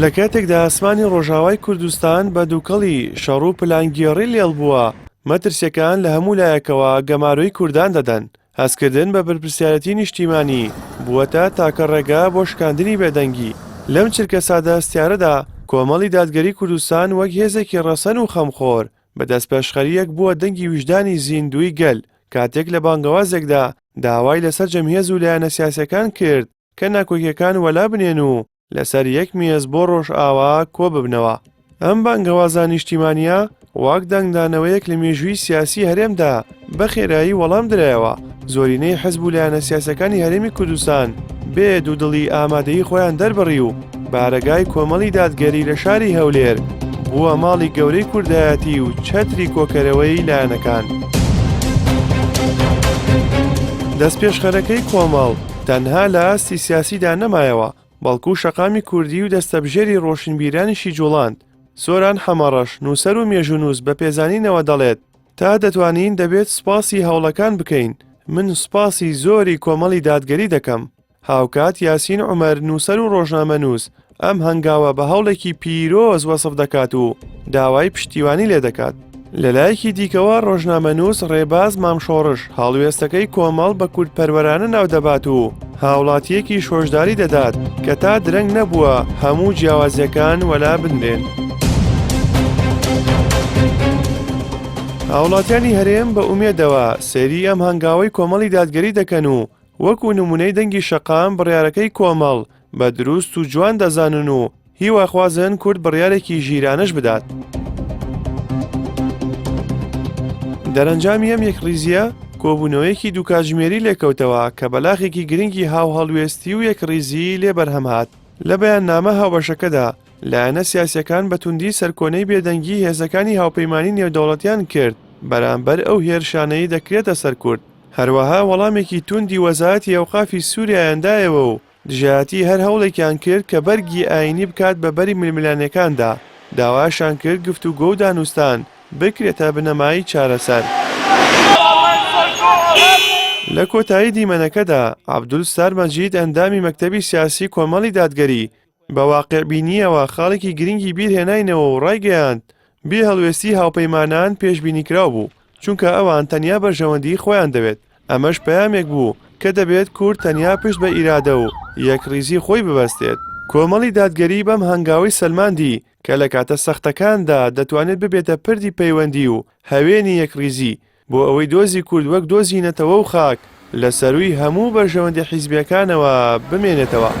لە کاتێکدا ئاسمانی ڕۆژاوای کوردستان بە دووکەڵی شەڕ و پلانگێڕی لێڵ بووە، مەترسیەکان لە هەموو لایەکەوە گەمارۆی کوردان دەدەن، هەستکردن بە بەرپرسیارێتی نیشتیمانی بووەتە تاکە ڕێگا بۆ شکاندنی بێدەنگی. لەم چرکەساتە هەستیارەدا، کۆمەڵی دادگەری کوردستان وەک هێزێکی ڕەسەن و خەمخۆر، بە دەستپێشخەرییەک بووە دەنگی ویژدانی زیندووی گەل، کاتێک لە بانگەوازێکدا داوای لە سەرجەم هێز و لایەنە سیاسیەکان کرد کە ناکۆکیەکان وەلا بنێن و لەسەر یەک مێز بۆ ڕۆژئاوا کۆببنەوە. ئەم بانگەوازە نیشتیمانییە وەک دەنگدانەوەیەک لە مێژووی سیاسی هەرێمدا بە خێرایی وەڵام درایەوە، زۆرینەی حزب و لایەنە سیاسیەکانی هەرێمی کوردستان بێ دوودڵی ئامادەیی خۆیان دەربڕی و بارەگای کۆمەڵی دادگەری لە شاری هەولێر بووە ماڵی گەورەی کوردایەتی و چەتری کۆکەرەوەی لایەنەکان. دەستپێشخەرەکەی کۆمەڵ تەنها لە ئاستی سیاسیدا نەمایەوە، بەڵکو شەقامی کوردی و دەستەبژێری ڕۆشنبیرانیشی جوڵاند. سۆران حەمەڕەش، نووسەر و مێژوونووس بە پێزانینەوە دەڵێت، تا دەتوانین دەبێت سوپاسی هەوڵەکان بکەین، من سوپاسی زۆری کۆمەڵی دادگەری دەکەم. هاوکات یاسین عومەر، نووسەر و ڕۆژنامەنووس، ئەم هەنگاوە بە هەوڵێکی پیرۆز وەسف دەکات و داوای پشتیوانی لێدەکات. لەلایەکی دیکەوە ڕۆژنامەنووس ڕێباز مام شۆڕش هەڵوێستەکەی کۆمەڵ بە کوردپەروەرانە ناودەبات و هاوڵاتییەکیش هۆشداری دەدات کە تا درەنگ نەبووە هەموو جیاوازییەکان وەلا بنرێن. هاوڵاتیانی هەرێم بە ئومێدەوە سەیری ئەم هەنگاوەی کۆمەڵی دادگەری دەکەن و وەکو نمونەی دەنگی شەقام بڕیارەکەی کۆمەڵ بە دروست و جوان دەزانن و هیواخوازن کورد بڕیارێکی ژیرانەش بدات. دەرەنجامی ئەم یەکڕیزییە کۆبوونەوەیەکی دوو کاتژمێری لێکەوتەوە کە بەلاخێکی گرنگی هاوهەڵوێستی و یەکڕیزیی لێ بەرهەم هات. لە بەیاننامە هاوبەشەکەدا لایەنە سیاسییەکان بە توندی سەرکۆنەی بێدەنگی هێزەکانی هاوپەیمانی نێودەوڵەتیان کرد بەرامبەر ئەو هێرشانەی دەکرێتە سەر کورد. هەروەها وەڵامێکی توندی وەزارەتی ئەوقافی سوریایان دایەوە و دژایەتی هەر هەوڵێکیان کرد کە بەرگی ئایینی بکات بە بەری ململانێکاندا، داواشیان کرد گفتوگۆ و دانوستان بکرێتە بنەمای چارەسەر. لە کۆتایی دیمەنەکەدا، عەبدولستار مەجید ئەندامی مەکتەبی سیاسی کۆمەڵی دادگەری، بە واقیعبینییەوە خاڵێکی گرنگی بیرهێناینەوە و ڕایگەیاند، بێ هەڵوێستی هاوپەیمانان پێشبینیکراو بوو، چونکە ئەوان تەنیا بەرژەوەندیی خۆیان دەوێت، ئەمەش پەیامێک بوو کە دەبێت کورد تەنیا پشت بە ئیرادە و یەکڕیزی خۆی ببەستێت. کۆمەڵی دادگەری بەم هەنگاوەی سەلماندی کە لە کاتە سەختەکاندا دەتوانێت ببێتە پردی پەیوەندی و هەوێنی یەکڕیزی، بۆ ئەوەی دۆزی کورد وەک دۆزی نەتەوە و خاک لە سەرووی هەموو بەرژەوەندی حیزبییەکانەوە بمێنێتەوە.